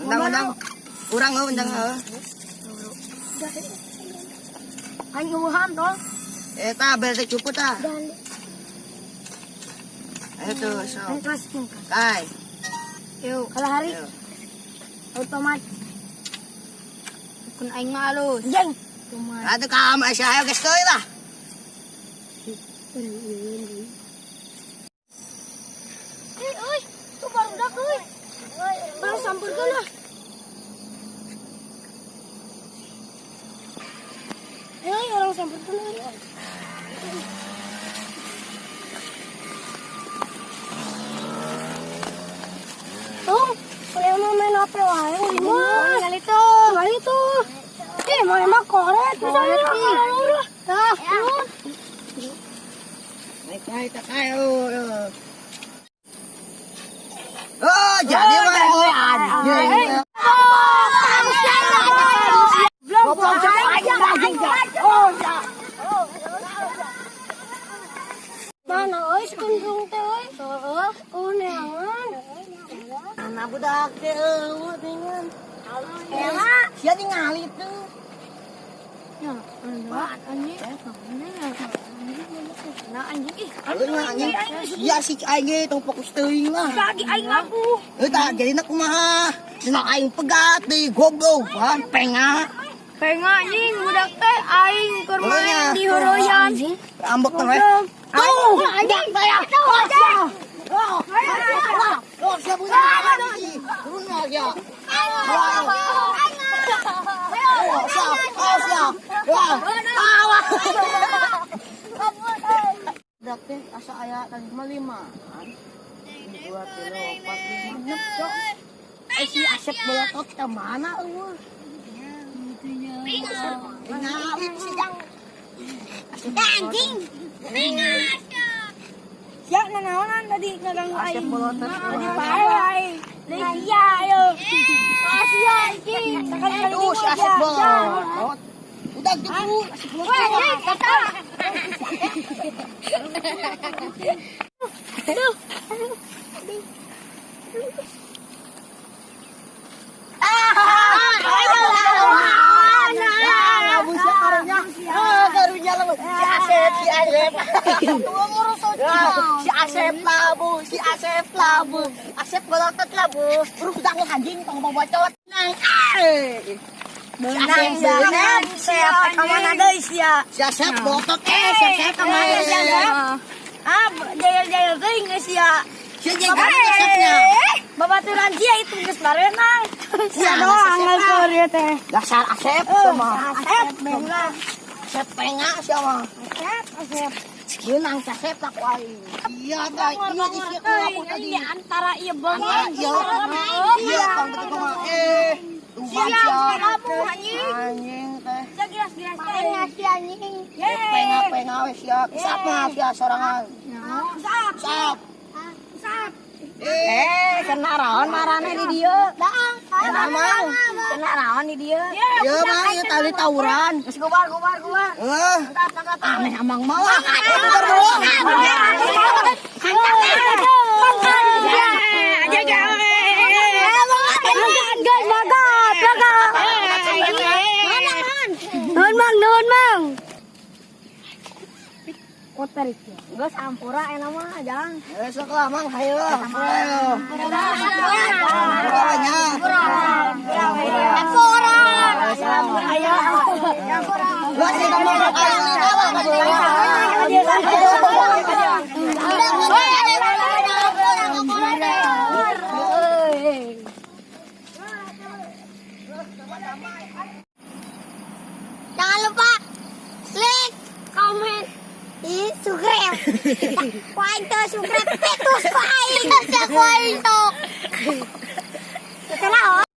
Undang, undang. Urang oh, undang oh. Aing eueuhan tol. Eta bel teh cuput ah. Ayo tuh, so. Aing kelas. Kai. Yuk, kalahari Ayo. otomat. Kun aing mah alus. Jeng. Otomat. Atuh ka ama siya ayo geus keuy lah. Eh, euy, tuh barudak euy. Baru sampeurkeun lah. Eh, orang sampeurkeun euy. Tuh, kalau mau main HP wae, wah, kali tuh, kali tuh. Eh, mau emang koret, misalnya lah. Tah, Naik naik tak kai oh. Oh, Oh, jadi mah oh anjing. Goblok siapa anjing anjing. Oh, ya. Mana euy si kentung teh euy? Heeh, oh neangan. Anak budak teh eueuh dengan. Elah. Sia ningali tuh. Ya, anjing. Nah anjing ih. Aduh anjing. Sia si aing ge tong fokus teuing lah. Lagi aing labu. Heuh tah jadina kumaha? Cenah aing pegat deui goblok, wah penga. Penga anjing budak teh aing keur main di horoyan. Ambek teh we. Tuh, anjing teh. Oh, oh, siapa bunyi? Turun ya. Oh, siap, oh, siap. Wah, awas. Budak teh asa aya tadi mah lima. Dua, tilu, empat, lima, enam, cok. Eh, si Asep bolotot ke mana eueuh? Tinggal si Jang. Anjing. Siap nanaonan tadi ngaganggu Asep aing. bolotot. Tadi pae aing. Deui sia ayo. Sia iki. Sekali-kali Tuh si Asep bolotot. Udah jemput Asep bolotot. Wah, anjing, kata. Ah, busia karunya. Ah, karunya lah. Si Asep, si Asep. Ah, si Asep labu, si Asep labu. Asep bolotot labu. Terus udah anjing tong bocot. Nang. Eh. Si Asep beunang. Siap ka mana deui sia? Si Asep bolotot eh, si Asep kemana Si Asep? Ah, jayal-jayal teuing geus sia. Si jeung Asepnya. Babaturan sia itu geus barenang. Sia doang ngalor ya teh. Dasar Asep sama. Asep beunang. Asep penga siapa? Asep, Asep. Beunang si Asep tak ku aing. Iya, tah. Iya, di sia ku tadi. Di antara ieu banget. Iya, iya, tong betul mah. Eh, tumbang sia. Labu anjing. Anjing teh. Sia gilas-gilas teh. Ngasih anjing. Penga penga we sia. Sap mah sia sorangan. Sap, Sap. sap. Eh, Kena raon marane di dieu. Daang. Kena mang. Kena raon di dieu. Ya mang ieu tali tawuran. Geus gubar gubar gubar. Eh, aneh amang mah lah. Eh, bubar dulu. Nuhun mang, nuhun mang. Kotor itu. Geus ampura enak mah jang. Eh, sok lah mang, hayo. Hayo. Ampura nya. Ampura. Ayo. Lah sih kamu ayo lina lah. Jangan lupa like, comment, subscribe. Wah itu subscribe, petus ku aing, ku aing tok. Salah.